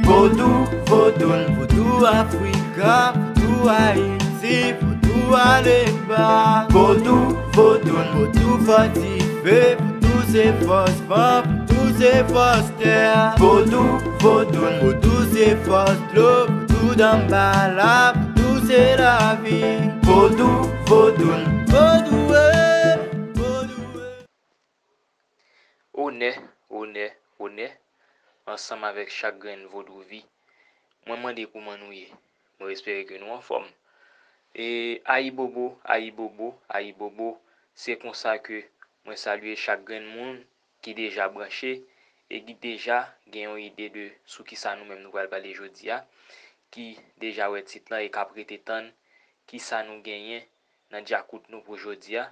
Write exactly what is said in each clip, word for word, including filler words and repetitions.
Vodou, vodoun, vodou Afrika, vodou Ayiti, vodou Alemba. Vodou, vodoun, vodou fòs dife, vodou se fòs van, vodou se fòs tè. Vodou, vodoun, vodou se fòs dlo, vodou danbala, vodou se lavi. Vodou, vodoun, vodou, eh, vodou, eh. Onè, onè, onè, ansanm avèk chak grenn vodouvi. Mwen mande kouman nou ye. Mwen espere ke nou anfòm. E ayibobo, ayibobo, ayibobo, se konsa ke mwen salye chak grenn moun ki deja branche e ki deja gen yon ide de sou kisa nou menm nou pral pale jodi a, ki deja wè tit lan e k ap rete tann kisa nou genyen nan djakout nou pou jodi a,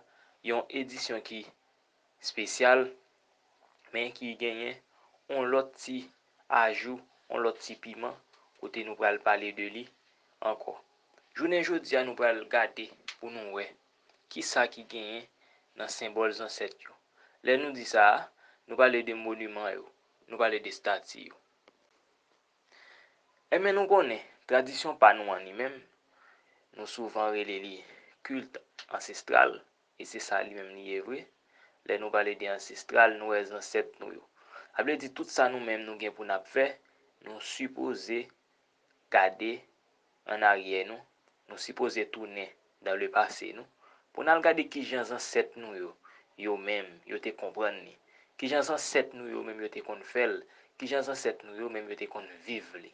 yon edisyon ki espesyal, men ki genyen on lòt ti ajou, on lòt ti piman, kote nou pral pale de li ankò. Jounen jodi a, nou pral gade pou nou wè kisa ki genyen nan senbòl zansèt yo. Lè nou di sa a, nou pale de moniman yo, nou pale de estati yo. Enben, nou konnen, tradisyon pa nou an li menm, nou souvan rele li kilt ansestral, e se sa li menm li ye vre. Lè nou pale de ansestral, nou wè zansèt nou yo. Sa vle di tout sa nou menm nou gen pou n ap fè, nou sipoze gade ann aryè nou, nou sipoze tounen dans le passé nou, pou n al gade kijan zansèt nou yo, yo menm, yo te konprann li. Kijan zansèt nou yo menm yo te konn fè l, kijan zansèt nou yo menm yo te konn viv li.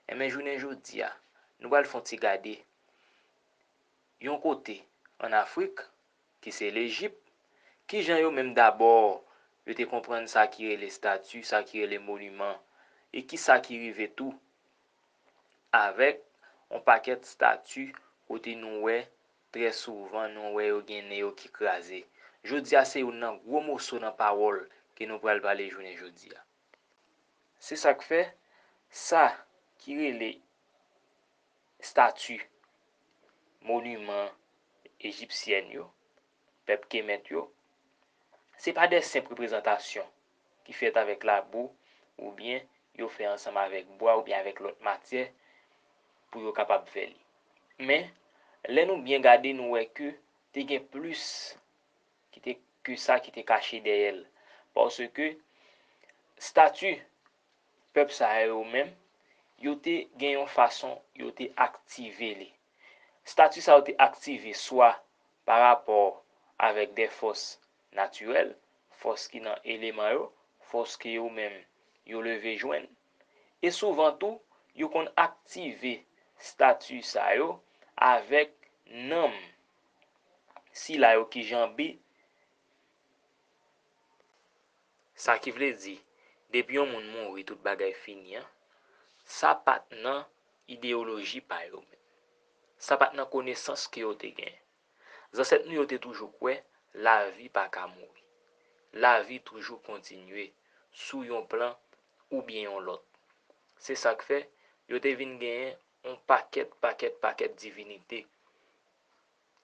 Enben, jounen jodi a, nou pral fè yon ti gade yon kote ann Afrik, ki se Lejip, kijan yo menm dabò, yo te konprann sa ki rele estati, sa ki rele moniman, e kisa ki rive tou avèk yon pakèt estati kote nou wè, trè souvan, nou wè yo gen nen yo ki kraze. Jodi a, se youn nan gwo moso nan pawòl ke nou pral pale jounen jodi a. Se sa k fè, sa ki rele estati, moniman ejipsyèn yo, pèp Kemet yo, se pa de senp reprezantasyon ki fèt avèk labou oubyen yo fè ansanm avèk bwa oubyen avèk lòt matyè pou yo kapab fè li. Men, lè nou byen gade, nou wè ke te gen plis ki te, ke sa ki te kache dèyè l. Paske estati pèp sa yo menm, yo te gen yon fason yo te aktive li. Estati sa yo te aktive swa pa rapò avèk de fòs natirèl, fòs ki nan eleman yo, fòs ke yo menm yo leve jwenn. E souvan tou, yo konn aktive estati sa yo avèk nanm sila yo ki janbe. Sa ki vle di, depi yon moun mouri, tout bagay fini an, sa pa t nan ideyoloji pa yo menm. Sa pa t nan konesans ke yo te gen. Zansèt nou yo te toujou kwè lavi pa ka mouri. Lavi toujou kontinye sou yon plan oubyen yon lòt. Se sa k fè yo te vin genyen yon pakèt, pakèt, pakèt divinite.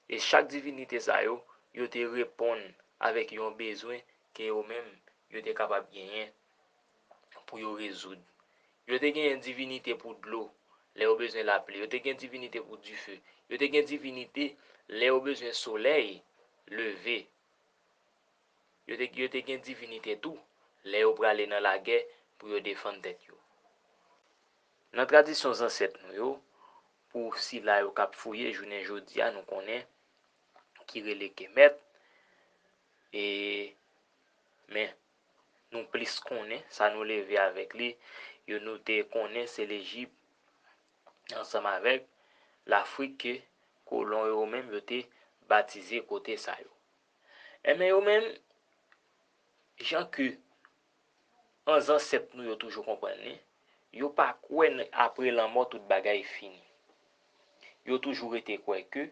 E chak divinite sa yo, yo te reponn avèk yon bezwen ke yo menm yo te kapab genyen pou yo rezoud. Yo te genyen divinite pou dlo, lè yo bezwen lapli. Yo te gen divinite pou dife. Yo te gen divinite lè yo bezwen solèy leve. Yo te, yo te gen divinite tou, lè yo prale nan lagè pou yo defann tèt yo. Nan tradisyon zansèt nou yo, pou sila yo k ap fouye jounen jodi a, nou konnen, ki rele Kemet, e, men, nou plis konnen, sa nou leve avèk li, yo nou te konnen se Lejip, ansanm avèk Lafrik ke kolon yo menm yo te batize kote sa yo. Enben, yo menm, jan ke an zansèt nou yo toujou konprann li, yo pa kwè n-, apre lanmò tout bagay fini. Yo toujou rete kwè ke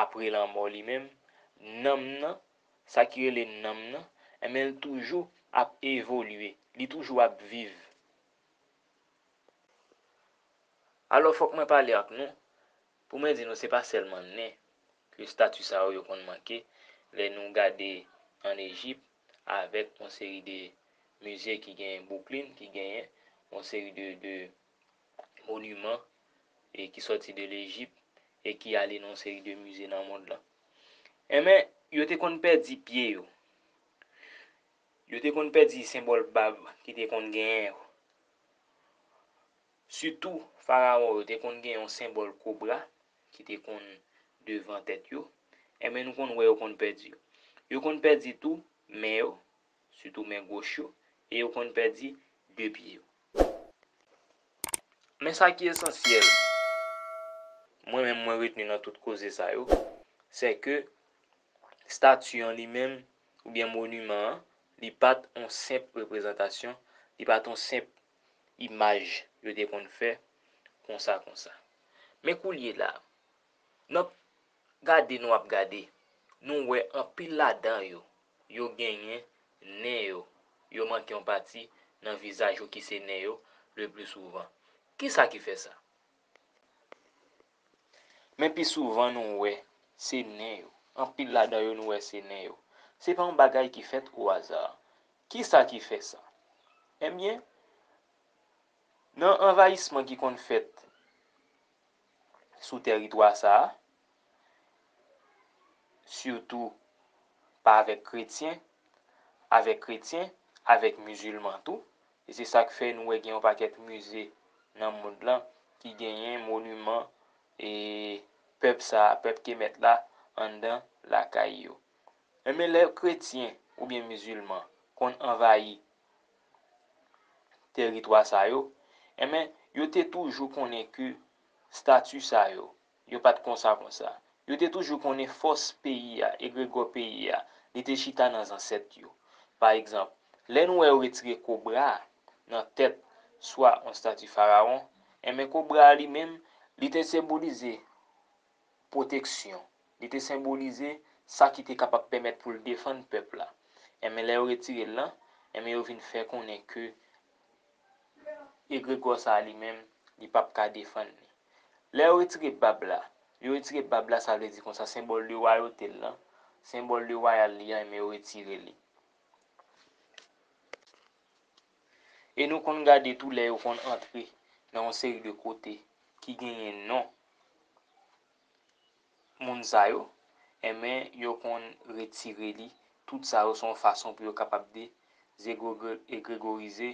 apre lanmò li menm, nanm nan, sa ki rele nanm nan, enben, l toujou ap evolye, li toujou ap viv. Alò, fòk mwen pale ak nou Pou mwen di nou, se pa sèlman nen ke estati sa yo, yo konn manke. Lè nou gade ann Ejip, avèk yon seri de mize ki genyen Brooklyn, ki genyen yon seri de, de moniman e ki sòti de Lejip e ki ale nan yon seri de mize nan mond lan. Enben, yo te konn pèdi pye yo. Yo te konn pèdi senbòl bab ki te konn genyen yo. Sitou, farawon yo te konn gen yon senbòl kobra ki te konn devan tèt yo. Enben, nou konn wè yo konn pèdi yo. Yo konn pèdi tou men yo, sitou men goch yo, e yo konn pèdi de pye yo. Men sa ki esansyèl, mwen menm mwen retni nan tout koze sa yo, se ke estati an li menm, oubyen moniman an, li pa t yon senp reprezantasyon, li pa t yon senp imaj yo te konn fè konsa konsa. Men koulye la, n ap gade, nou ap gade, nou wè anpil ladan yo, yo genyen nen yo, yo manke yon pati nan vizaj yo ki se nen yo le pli souvan. Kisa ki fè sa? Men pi souvan nou wè se nen yo. Anpil ladan yo nou wè se nen yo. Se pa yon bagay ki fèt o aza. Kisa ki fè sa? Ebyen, nan anvayisman ki konn fèt sou tèritwa sa a, sitou pa avèk kretyen, avèk kretyen, avèk mizilman tou. E se sa k fè nou wè gen yon pakèt mize nan mond lan ki genyen moniman e pèp sa a, pèp Kemet la, anndan lakay yo. Enben, lè kretyen oubyen mizilman konn anvayi tèritwa sa yo, enben, yo te toujou konnen ke estati sa yo, yo pa t konsa konsa. Yo te toujou konnen fòs peyi a, egregò peyi a, li te chita nan zansèt yo. Pa egzanp, lè nou wè yo retire kobra a nan tèt swa yon estati farawon, enben, kobra a li menm, li te senbolize pwoteksyon. Li te senbolize sa ki te kapab pèmèt pou l defann pèp la. Enben, lè yo retire l lan, enben, yo vin fè konnen ke egregò sa a li menm, li p ap ka defann li. Lè yo retire bab la, yo retire bab la, sa vle di konsa, senbòl de wayote l lan, senbòl de wayal li an, enben, yo retire li. E nou konn gade tou lè yo konn antre nan yon seri de kote ki genyen non moun sa yo, enben, yo konn retire li. Tout sa yo se yon fason pou yo kapab dezegregorize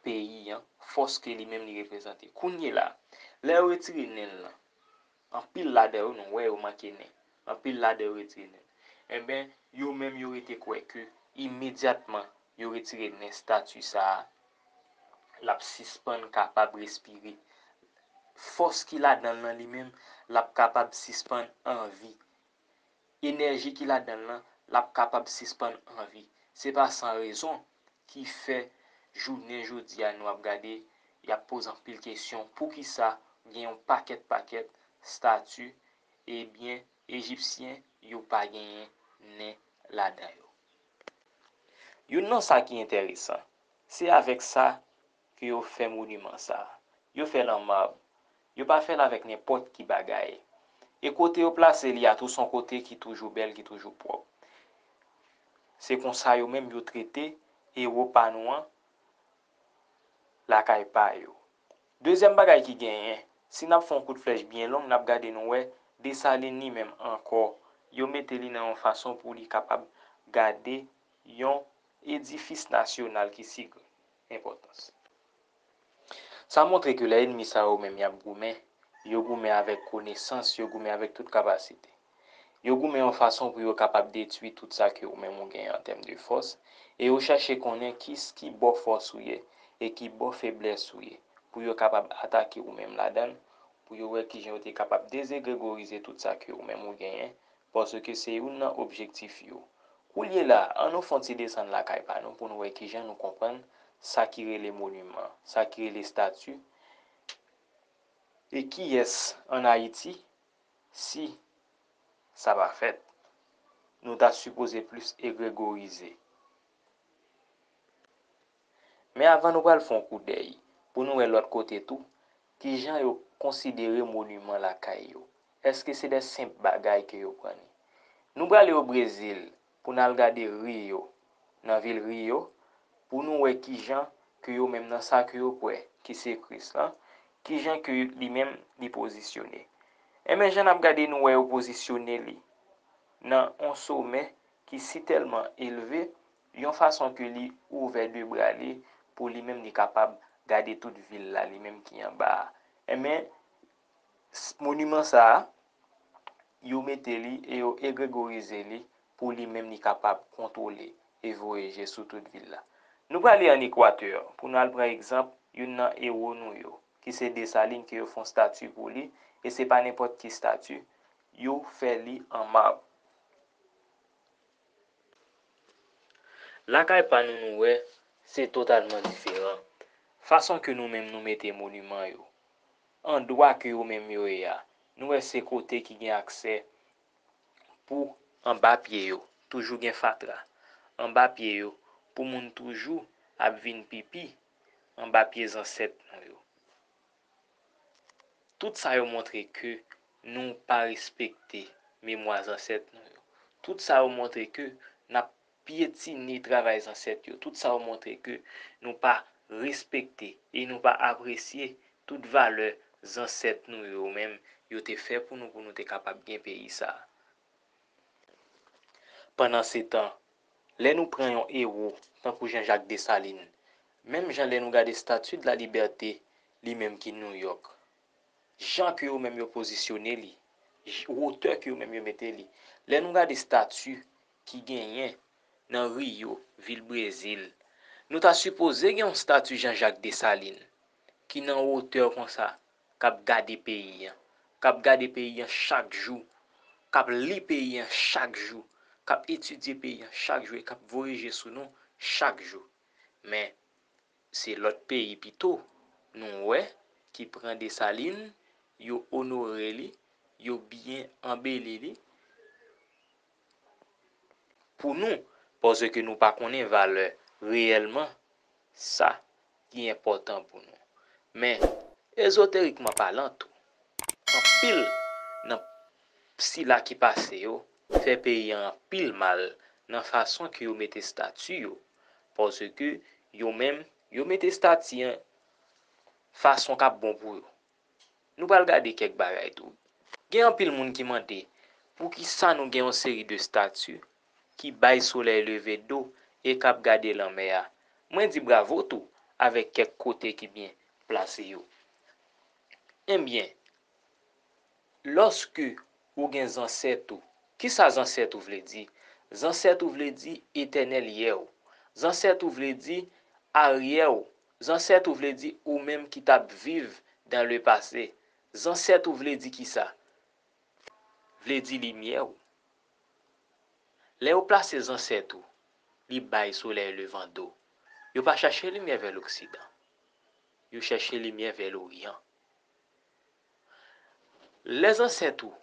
peyi an, fòs ke li menm li reprezante. Kounye la, lè yo retire nen l lan, anpil ladan yo, nou wè yo manke nen. Anpil ladan yo retire nen. Enben, yo menm yo rete kwè ke imedyatman yo retire nen estati sa a, l ap sispann kapab respire. Fòs ki ladan l lan li menm, l ap kapab sispann anvi. Enèji ki ladan l lan, l ap kapab sispann anvi. Se pa san rezon ki fè jounen jodi a nou ap gade, y ap poze anpil kesyon, poukisa gen yon pakèt pakèt estati, ebyen, Ejipsyen, yo pa genyen nen ladan yo. Youn nan sa ki enteresan, se avèk sa ke yo fè moniman sa a. Yo fè l an mab. Yo pa fè l avèk nenpòt ki bagay. E kote yo plase li a tou, se yon kote ki toujou bèl, ki toujou pwòp. Se konsa yo menm yo trete ewo pa nou an lakay pa yo. Dezyèm bagay ki genyen, si n ap fè yon kout flèch byen long, n ap gade nou wè Desalin li menm ankò, yo mete li nan yon fason pou li kapab gade yon edifis nasyonal ki si gran enpòtans. Sa montre ke lè ènmi sa yo menm y ap goumen, yo goumen avèk konesans, yo goumen avèk tout kapasite. Yo goumen yon fason pou yo kapab detwi tout sa ke ou menm ou genyen an tèm de fòs, e yo chache konnen kis ki bò fòs ou ye e ki bò feblès ou ye, pou yo kapab atake ou menm ladan l, pou yo wè kijan yo te kapab dezegregorize tout sa ke ou menm ou genyen, paske se youn nan objektif yo. Koulye la, ann nou fè yon ti desann lakay pa nou pou nou wè kijan nou konprann sa ki rele moniman, sa ki rele estati, e kiyès ann Ayiti, si sa pa fèt, nou ta sipoze plis egregorize. Men avan nou pral fè yon koudèy, pou nou wè lòt kote tou, kijan yo konsidere moniman lakay yo? Èske se de senp bagay ke yo pran li? Nou prale o Brezil pou n al gade Rio, nan vil Rio, pou nou wè kijan ke yo menm nan sa ke yo kwè, ki se Kris lan, kijan ke li menm li pozisyone. Enben, jan n ap gade, nou wè yo pozisyone li nan yon somè ki sitèlman elve, yon fason ke li ouvè de bra li pou li menm li kapab gade tout vil la, li menm ki anba a. Enben, s- moniman sa a, yo mete li e yo egregorize li pou li menm li kapab kontwole e voye je sou tout vil la. Nou prale ann Ekwatè pou n al pran egzanp youn nan ewo nou yo, ki se Desalin, ke yo fè yon estati pou li, e se pa nenpòt ki estati, yo fè li an mab. Lakay pa nou, nou wè, se totalman diferan. Fason ke nou menm nou mete moniman yo, andwa ke yo menm yo ye a, nou wè se kote ki gen aksè pou anba pye yo toujou gen fatra, anba pye yo pou moun toujou ap vin pipi anba pye zansèt nou yo. Tout sa yo montre ke nou pa respekte memwa zansèt nou yo. Tout sa yo montre ke n ap pyetine travay zansèt yo. Tout sa yo montre ke nou pa respekte e nou pa apresye tout valè zansèt nou yo menm yo te fè pou nou, pou nou te kapab gen peyi sa a. Pandansetan, lè nou pran yon ewo tankou Jean-Jacques Dessalines, menm jan lè nou gade Statue de la Liberté, li menm ki Nouyòk, jan ke yo menm yo pozisyone li, j- wotè ke yo menm yo mete li, lè nou gade estati ki genyen nan Rio, vil Brezil, nou ta sipoze gen yon estati Jean-Jacques Dessalines ki nan wotè konsa, k ap gade peyi an, k ap gade peyi an chak jou, k ap li peyi an chak jou, k ap etidye peyi an chak jou e k ap voye je sou nou chak jou. Men, se lòt peyi pito nou wè ki pran Desalin, yo onore li, yo byen anbeli li pou nou, paske nou pa konnen valè reyèlman sa ki enpòtan pou nou. Men, ezoterikman palan tou, anpil nan sila ki pase yo fè peyi an anpil mal nan fason ke yo mete estati yo, paske yo menm, yo mete estati an fason k ap bon pou yo. Nou pral gade kèk bagay tou. Gen anpil moun ki mande poukisa nou gen yon seri de estati ki bay solèy leve do e k ap gade lanmè a. Mwen di bravo tou avèk kèk kote ki byen plase yo. Enbyen, lòske ou gen zansèt ou, kisa zansèt ou vle di? Zansèt ou vle di etènèl yè w. Zansèt ou vle di aryè w. Zansèt ou vle di ou menm ki t ap viv dans le passé. Zansèt ou vle di kisa? Vle di limyè w. Lè yo plase zansèt ou, li bay solèy levan do. Yo pa chache limyè vè loksidan. Yo chache limyè vè loryan. Lè zansèt ou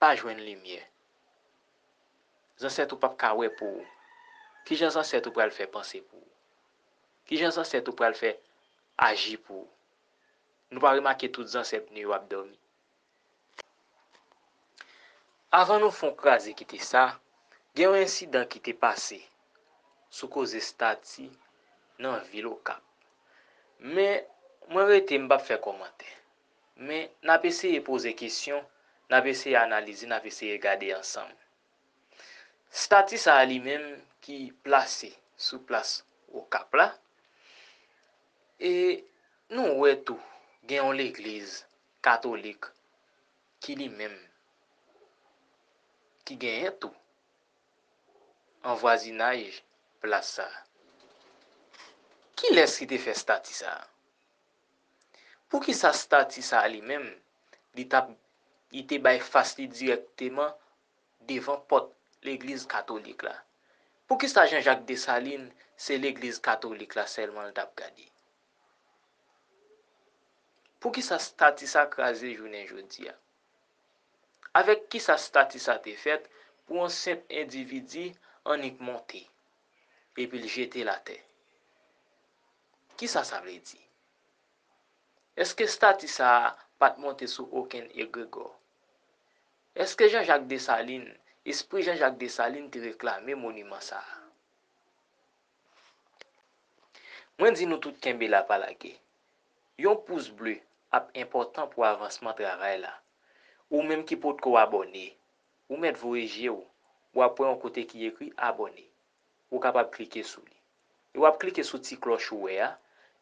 pa jwenn limyè, zansèt ou p ap ka wè pou ou. Kijan zansèt ou pral fè panse pou ou? Kijan zansèt ou pral fè aji pou ou? Nou pa remake tout zansèt nou yo ap dòmi? Avan nou fè yon kraze kite sa, gen yon ensidan ki te pase sou koze estati nan vil Okap. Men, mwen rete, m p ap fè kòmantè. Men, n ap eseye poze kesyon, n ap eseye analize, n ap eseye gade ansanm. Estati sa a li menm ki plase sou plas Okap la, e nou wè tou, gen yon legliz katolik ki li menm ki genyen tou an vwazinaj plas sa a. Kilès ki te fè estati sa a? Poukisa estati sa a li menm, li t ap, li te bay fas li dirèkteman devan pòt legliz katolik la? Poukisa Jean-Jacques Dessalines se legliz katolik la sèlman l t ap gade? Poukisa estati sa kraze jounen jodi a? Avèk kisa estati sa te fèt pou yon senp endividi annik monte, epi l jete l atè? Kisa sa vle di? Èske estati sa a pa t monte sou okenn egregò? Èske Jean Jacques Dessalines, espri Jean Jacques Dessalines te reklame moniman sa a? Mwen di nou tout kenbe la pa lage. Yon pous ble ap enpòtan pou avansman travay la. Ou menm ki potko abòne, ou mèt voye je w, w ap wè yon kote ki ekri abòne. Ou kapab klike sou li. E w ap klike sou ti klòch ou wè a,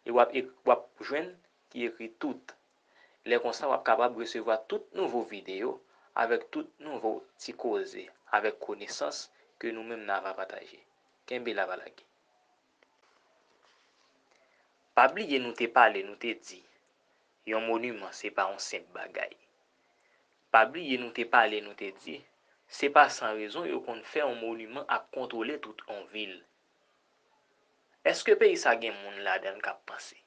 e w ap, w ap jwenn ki ekri tout. Lè konsa, w ap kapab resevwa tout nouvo videyo avèk tout nouvo ti koze avèk konesans ke nou menm n ava pataje. Kenbe la pa lage. Pa bliye nou te pale, nou te di, yon moniman se pa yon senp bagay. Pa bliye nou te pale, nou te di, se pa san rezon yo konn fè yon moniman ak kontwole tout yon vil. Èske peyi sa gen moun ladan l k ap panse?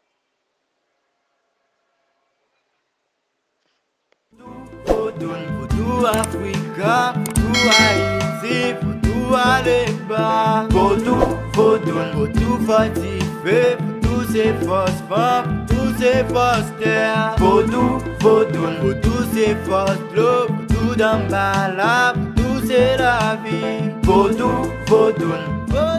Vodou, vodou Afrika, vodou Ayiti, vodou Alemba. Vodou, vodou, vodou fòtifye, vodou se fòs van, vodou se fòs tè. Vodou, vodou, vodou se fòs dlo, vodou danbala, vodou se lavi. Vodou, vodou.